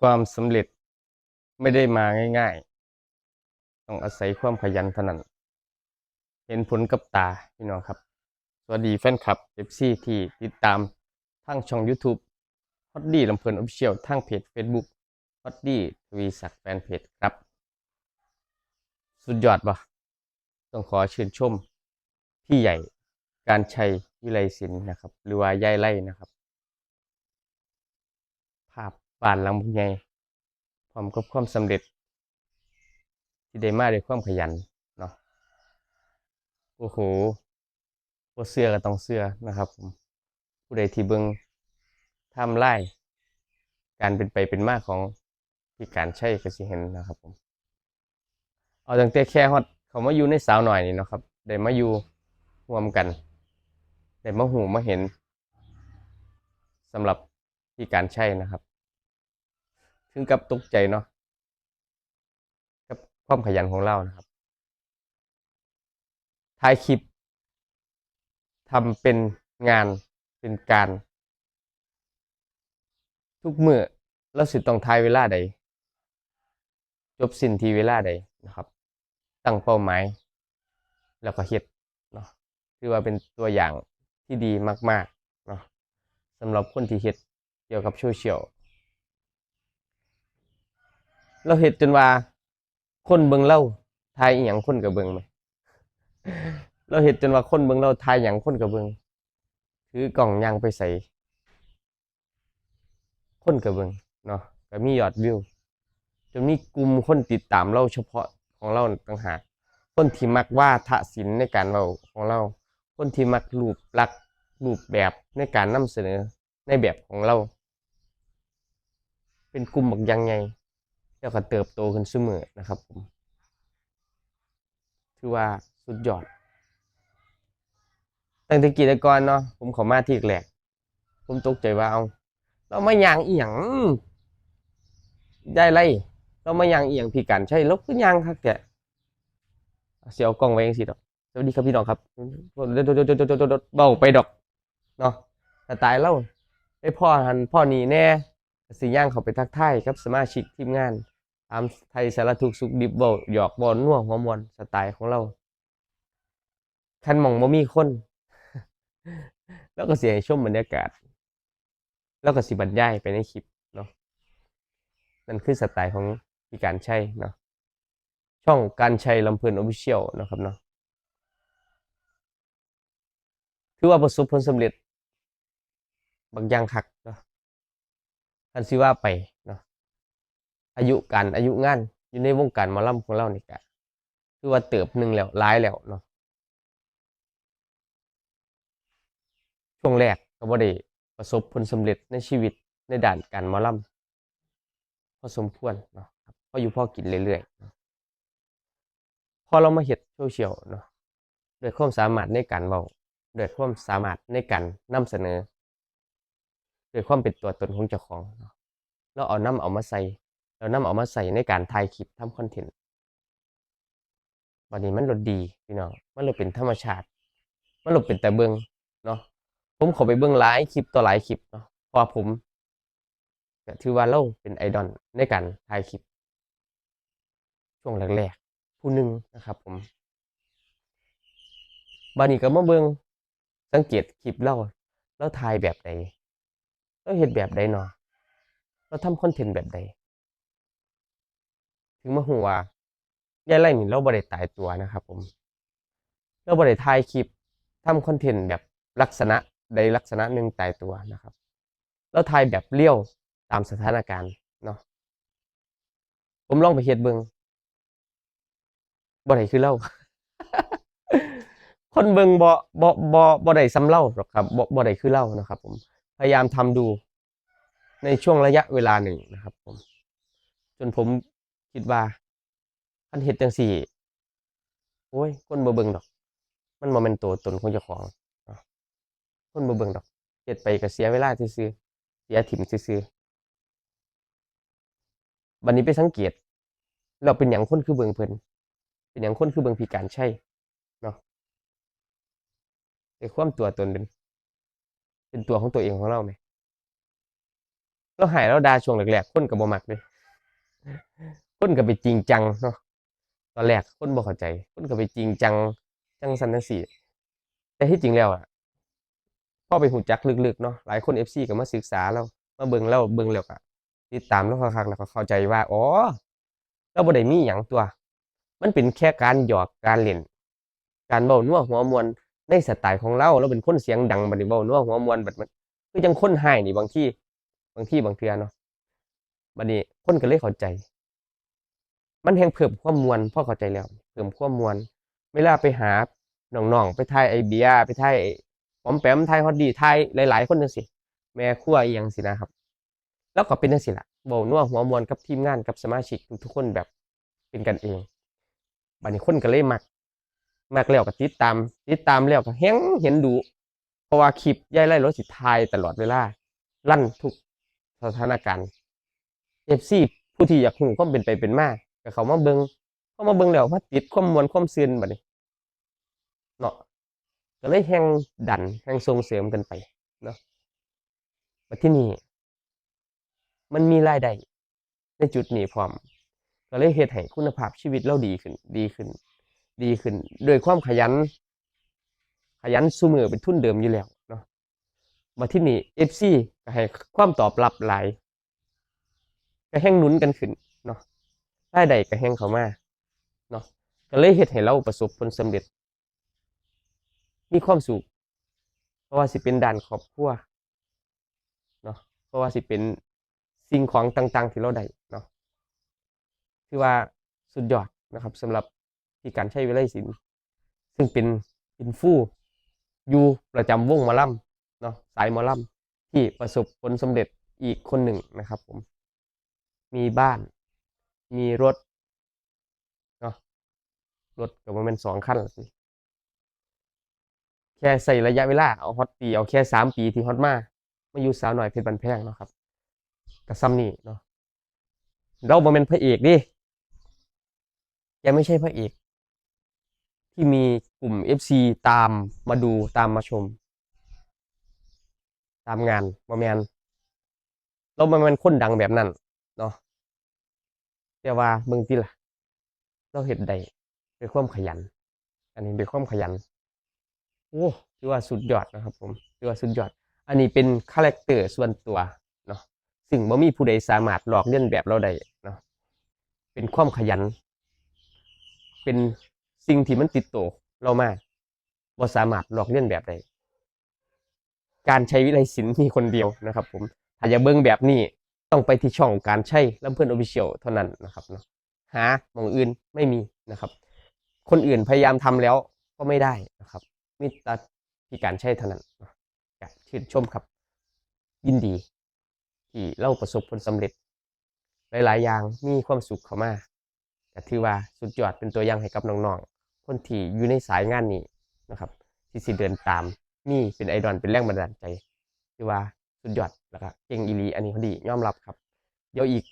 ຄວາມສຳເລັດໄມ່ໄດ້ມາງ່າຍໆ, ຕ້ອງອາໄສຄວາມຂະຫຍັນເທົ່ານັ້ນ, ເຫັນຜົນກັບຕາພີ່ນ້ອງຄັບ. ສະຫວັດດີແຟນຄລັບ ເອັຟຊີ ທີ່ຕິດຕາມທາງຊ່ອງຢູທູບ Hotdy ລຳເພີນ Official, ທາງເພຈເຟສບຸກ Hotdy ທະວີສັກ Fan Page ຄັບ. ສຸດຍອດບໍ່? ຕ້ອງຂໍຊື່ນຊົມພີ່ໃຫຍ່ ການໄຊ ວິໄລສິນ ນະຄັບ ຫຼືວ່າຍາຍໄລ ນະຄັບ. ພາບບ້ານຫຼັງບັກໃຫຍ່ ພ້ອມກັບຄວາມສຳເລັດທີ່ໄດ້ມາດ້ວຍຄວາມຂະຫຍັນເນາະ. ໂອ້ໂຫ ບໍ່ເຊື່ອກໍຕ້ອງເຊື່ອນະຄັບຜົມ. ຜູ້ໃດທີ່ເບິ່ງໄທມລາຍການເປັນໄປເປັນມາຂອງ ທີ່ການໄຊກໍຊິເຫັນນະຄັບຜົມ. ເອົາຕັ້ງແຕ່ແຄ່ຮອດເຂົ້າມາຢູ່ໃນສາວນ້ອຍນີ້ເນາະຄັບ, ໄດ້ມາຢູ່ຮ່ວມກັນ, ໄດ້ມາຮູ້ມາເຫັນສຳລັບທີ່ການໄຊນະຄັບ, ເຖິງກັບຕົກໃຈເນາະ ກັບຄວາມຂະຫຍັນຂອງລາວນະຄັບ. ຖ່າຍຄລິບ ທຳເປັນງານເປັນການ ທຸກມື້ລາວຊິຕ້ອງຖ່າຍເວລາໃດ, ຈົບສິ້ນທີ່ເວລາໃດນະຄັບ, ຕັ້ງເປົ້າໝາຍແລ້ວກໍເຮັດເນາະ. ຖືວ່າເປັນຕົວຢ່າງທີ່ດີມາກໆເນາະ ສຳລັບຄົນທີ່ເຮັດກ່ຽວກັບໂຊຊຽວ. ລາວເຮັດຈົນວ່າ ຄົນເບິ່ງລາວຖ່າຍອີ່ຫຍັງຄົນກໍເບິ່ງແມະ. ລາວເຮັດຈົນວ່າຄົນເບິ່ງລາວຖ່າຍຫຍັງຄົນກໍເບິ່ງ, ຖືກ້ອງຍ່າງໄປໃສຄົນກໍເບິ່ງເນາະ, ກໍມີຍອດວິວ, ຈົນມີກຸ່ມຄົນຕິດຕາມລາວສະເພາະຂອງລາວຕ່າງຫາກ, ຄົນທີ່ມັກວາທະສິນໃນການເວົ້າຂອງລາວ, ຄົນທີ່ມັກຮູບລັກຮູບແບບໃນການນຳສະເໜີ ໃນແບບຂອງລາວ ເປັນກຸ່ມບັກຢ່າງໃຫຍ່ ແລ້ວກໍເຕີບໂຕຂຶ້ນຊຸມື້ນະຄັບຜົມ. ຖືວ່າສຸດຍອດ. ຕັ້ງແຕ່ກີ້ແຕ່ກ່ອນເນາະ ຜົມເຂົ້າມາທີແລກ ຜົມຕົກໃຈວ່າ ເອົ້າ ລາວມາຍ່າງອີ່ຫຍັງ ຍາຍໄລ, ລາວມາຍ່າງອີ່ຫຍັງ ພີ່ການໄຊ ລາວຄືຍ່າງຄັກແທ້. ຊິເອົາກ້ອງໄວ້ຈັ່ງຊີ້ດອກ. ສະຫວັດດີຄັບພີ່ນ້ອງຄັບ ເວົ້າໄປດອກເນາະ ສະໄຕລາວ. ໄປພໍ້ຫັ້ນພໍ້ນີ້ແດ່ ກໍຊິຍ່າງເຂົ້າໄປທັກທາຍກັບສະມາຊິກທີມງານ, ຖາມໄຖ່ສາລະທຸກສຸກດິບ, ເວົ້າຫຍອກເວົ້ານົວຫົວມ່ວນ ສະໄຕຂອງລາວ. ຄັນໝ່ອງບໍ່ມີຄົນ ລາວກໍຊິໃຫ້ຊົມບັນຍາກາດ, ລາວກໍຊິບັນຍາຍໄປໃນຄລິບເນາະ. ນັ້ນຄືສະໄຕຂອງພີ່ການໄຊເນາະ, ຊ່ອງການໄຊ ລຳເພີນ Official ເນາະຄັບເນາະ. ຖືວ່າປະສົບຜົນສຳເລັດບັກຢ່າງຄັກເນາະ. ຄັນຊິວ່າໄປເນາະ ອາຍຸການ ອາຍຸງານຢູ່ໃນວົງການໝໍລຳຂອງລາວນີ້ກະຖືວ່າເຕີບໜຶ່ງແລ້ວ ຫຼາຍແລ້ວເນາະ. ຊ່ວງແລກກໍບໍ່ໄດ້ປະສົບຜົນສຳເລັດໃນຊີວິດໃນດ້ານການໝໍລຳພໍສົມຄວນເນາະ, ພໍຢູ່ພໍກິນເລື້ອຍໆ. ພໍລາວມາເຮັດໂຊຊຽວເນາະ ດ້ວຍຄວາມສາມາດໃນການເວົ້າ, ດ້ວຍຄວາມສາມາດໃນການນຳສະເໜີ, ດ້ວຍຄວາມເປັນຕົວຕົນຂອງເຈົ້າຂອງເນາະ, ລາວເອົານຳເອົາມາໃສ່, ລາວນຳເອົາມາໃສ່ໃນການຖ່າຍຄລິບ, ທຳຄອນເທັນ. ບັດນີ້ມັນໂລດດີພີ່ນ້ອງ, ມັນໂລດເປັນທຳມະຊາດ, ມັນໂລດເປັນຕາເບິ່ງເນາະ. ຜົມເຂົ້າໄປເບິ່ງຫຼາຍຄລິບຕໍ່ຫຼາຍຄລິບເນາະ, ເພາະວ່າຜົມ ກໍຖືວ່າລາວເປັນໄອດອນໃນການຖ່າຍຄລິບຊ່ວງແລກໆຜູ້ໜຶ່ງນະຄັບຜົມ. ບາດນີ້ກໍມາເບິ່ງ ສັງເກດຄລິບລາວ, ລາວຖ່າຍແບບໃດ? ລາວເຮັດແບບໃດເນາະ? ລາວທຳຄອນເທັນແບບໃດ? ເຖິງມາຮູ້ວ່າ ຍາຍໄລນີ້ລາວບໍ່ໄດ້ຕາຍຕົວນະຄັບຜົມ. ລາວບໍ່ໄດ້ຖ່າຍຄລິບ ທຳຄອນເທັນແບບລັກສະນະໃດລັກສະນະໜຶ່ງຕາຍຕົວນະຄັບ. ລາວຖ່າຍແບບລຽວຕາມສະຖານະການເນາະ. ຜົມລອງໄປເຮັດເບິ່ງ ບໍ່ໄດ້ຄືລາວ. ຄົນເບິ່ງບໍ່ ບໍ່ ບໍ່ ບໍ່ໄດ້ສ່ຳລາວດອກຄັບ, ບໍ່ ບໍ່ໄດ້ຄືລາວນະຄັບຜົມ. ພະຍາຍາມທຳດູໃນຊ່ວງໄລຍະເວລາໜຶ່ງນະຄັບຜົມ, ຈົນຜົມຄິດວ່າ ຄັນເຮັດຈັ່ງຊີ້ ໂອ້ຍ ຄົນບໍ່ເບິ່ງດອກ, ມັນບໍ່ແມ່ນໂຕຕົນຂອງເຈົ້າຂອງເນາະ, ຄົນບໍ່ເບິ່ງດອກ, ເຮັດໄປກໍເສຍເວລາຊື່ໆ ເສຍຖິ້ມຊື່ໆ. ບັດນີ້ໄປສັງເກດ ແລ້ວເປັນຫຍັງຄົນຄືເບິ່ງເພິ່ນ? ເປັນຫຍັງຄົນຄືເບິ່ງພີ່ການໄຊເນາະ? ໃນຄວາມຕົວຕົນເປັນ ເປັນຕົວຂອງຕົວເອງຂອງລາວແມະ. ລາວຮ້າຍລາວດ່າຊ່ວງແລກໆ ຄົນກໍບໍ່ມັກເດ້ ຄົນກໍໄປຈິງຈັງເນາະ ຕອນແລກຄົນບໍ່ເຂົ້າໃຈ ຄົນກໍໄປຈິງຈັງ ຈັ່ງຊັ້ນຈັ່ງຊີ້ ແຕ່ທີ່ຈິງແລ້ວອະ ພໍໄປຮູ້ຈັກເລິກໆເນາະ ຫຼາຍຄົນ ເອັຟຊີ ກໍມາສຶກສາລາວ ມາເບິ່ງລາວ ເບິ່ງແລ້ວກໍຕິດຕາມລາວຄັກໆ ແລ້ວກໍເຂົ້າໃຈວ່າ ອໍ ລາວບໍ່ໄດ້ມີຫຍັງຕົວະ ມັນເປັນແຄ່ການຫຍອກການຫຼິ້ນ ການເວົ້ານົວຫົວມ່ວນໃນສະໄຕຂອງລາວ ລາວເປັນຄົນສຽງດັງ ບັດນີ້ເວົ້ານົວຫົວມ່ວນ ບັດມັນຄືຈັ່ງຄົນຮ້າຍນີ້ ບາງທີ ບາງທີບາງເທື່ອເນາະ ບັດນີ້ຄົນກໍເລີຍເຂົ້າໃຈ ມັນແຮ່ງເພີ່ມຄວາມມ່ວນ ພໍເຂົ້າໃຈແລ້ວ ເພີ່ມຄວາມມ່ວນ ເວລາໄປຫານ້ອງໆ ໄປຖ່າຍອ້າຍເບຍ ໄປຖ່າຍປອມແປມ ຖ່າຍຮອດດີ ຖ່າຍຫຼາຍໆຄົນຈັ່ງຊີ້ ແມ່ຄົວອີ່ຫຍັງຊີ້ນະຄັບ ລາວກໍເປັນຈັ່ງຊີ້ລະ ເວົ້ານົວຫົວມ່ວນກັບທີມງານ ກັບສະມາຊິກທຸກໆຄົນແບບເປັນກັນເອງ ບັດນີ້ຄົນກໍເລີຍມັກ ມັກແລ້ວກໍຕິດຕາມ ຕິດຕາມແລ້ວກໍແຮ່ງເຫັນດຸ ເພາະວ່າຄລິບຍາຍໄລລາວຊິຖ່າຍຕະຫຼອດເວລາ ລັນທຸກສະຖານະການ ເອັຟຊີ ຜູ້ທີ່ຢາກຮູ້ຄວາມເປັນໄປເປັນມາ ກໍເຂົ້າມາເບິ່ງ ເຂົ້າມາເບິ່ງແລ້ວມາຕິດຄວາມມ່ວນຄວາມຊື່ນບັດນີ້ເນາະ ກໍເລີຍແຮ່ງດັນ ແຮ່ງສົ່ງເສີມກັນໄປເນາະ ບັດທີນີ້ ມັນມີລາຍໄດ້ໃນຈຸດນີ້ພ້ອມ ກໍເລີຍເຮັດໃຫ້ຄຸນນະພາບຊີວິດລາວດີຂຶ້ນ ດີຂຶ້ນ ດີຂຶ້ນ ດ້ວຍຄວາມຂະຫຍັນ ຂະຫຍັນຊຸມື້ເປັນທຶນເດີມຢູ່ແລ້ວເນາະ ບັດທີນີ້ ເອັຟຊີ ກໍໃຫ້ຄວາມຕອບຮັບຫຼາຍ ກໍແຮ່ງໜູນກັນຂຶ້ນເນາະ ລາຍໄດ້ກໍແຮ່ງເຂົ້າມາເນາະ ກໍເລີຍເຮັດໃຫ້ລາວປະສົບຜົນສຳເລັດ ມີຄວາມສຸກ ບໍ່ວ່າຊິເປັນດ້ານຄອບຄົວເນາະ ບໍ່ວ່າຊິເປັນສິ່ງຂອງຕ່າງໆທີ່ລາວໄດ້ເນາະ ຖືວ່າສຸດຍອດນະຄັບ ສຳລັບ ພີ່ການໄຊ ວິໄລສິນ ຊຶ່ງເປັນອິນຟູຢູ່ປະຈຳວົງໝໍລຳເນາະ ສາຍໝໍລຳ ທີ່ປະສົບຜົນສຳເລັດອີກຄົນໜຶ່ງນະຄັບຜົມ ມີບ້ານ ມີລົດເນາະ ລົດກໍບໍ່ແມ່ນສອງຄັນລະຕິ ແຄ່ໃຊ້ໄລຍະເວລາ ເອົາຮອດປີ ເອົາແຄ່ສາມປີທີ່ຮອດມາ ມາຢູ່ສາວນ້ອຍເພັດບ້ານແພງເນາະຄັບ ກໍສ່ຳນີ້ເນາະ ລາວບໍ່ແມ່ນພະເອກເດ້ แกไม่ใช่พระเอกที่มีกลุ่มเอฟซีตามมาดู ตามมาชม ตามงาน บ่แม่น ลาวบ่แม่นคนดังแบบนั้นเนาะ แต่ว่าเบิ่งติล่ะ ลาวเฮ็ดได้ด้วยความขยัน อันนี้ด้วยความขยัน โอ้ ถือว่าสุดยอดนะครับผม ถือว่าสุดยอด อันนี้เป็นคาแรคเตอร์ส่วนตัวเนาะ ซึ่งบ่มีผู้ใดสามารถลอกเลียนแบบลาวได้เนาะ เป็นความขยัน เป็นสิ่งที่มันติดโตลาวมา บ่สามารถลอกเลียนแบบได้ กาญชัย วิไลศิลป์มีคนเดียวนะครับผม ถ้าอยากเบิ่งแบบนี้ ต้องไปที่ช่องกาญชัย ลำเพลิน Official เท่านั้นนะครับเนาะ หาหม่องอื่นไม่มีนะครับ คนอื่นพยายามทำแล้วก็ไม่ได้นะครับ มีแต่พี่กาญชัยเท่านั้นเนาะ ก็ชื่นชมครับ ยินดีที่ลาวประสบผลสำเร็จ หลายๆอย่าง มีความสุขเข้ามา ก็ถือว่าสุดยอด เป็นตัวอย่างให้กับน้องๆ คนที่อยู่ในสายงานนี้นะครับ ที่สิเดินตาม มีเป็นไอดอล เป็นแรงบันดาลใจ ถือว่าสุดยอด แล้วก็เก่งอีหลี อันนี้ฮอดดียอมรับครับ เดี๋ยวอีก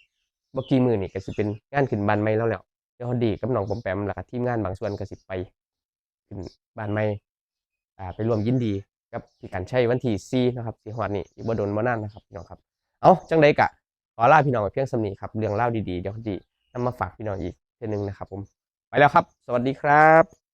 บ่กี่มื้อนี่ก็สิเป็นงานขึ้นบ้านใหม่ลาวแล้ว เดี๋ยวฮอดดีกับน้องปอมแปม แล้วก็ทีมงานบางส่วนก็สิไป ขึ้นบ้านใหม่ อ่า ไปร่วมยินดีกับพี่กาญชัย วันที่สี่เนาะครับ สิฮอดนี้ อีกบ่โดนบ่นานนะครับพี่น้องครับ เอ้า จั่งใดก็ขอลาพี่น้องไปเพียงส่ำนี้ครับ เรื่องราวดีๆ เดี๋ยวฮอดดีนำมาฝากพี่น้องอีกเทื่อหนึ่งนะครับผม ไปแล้วครับ สวัสดีครับ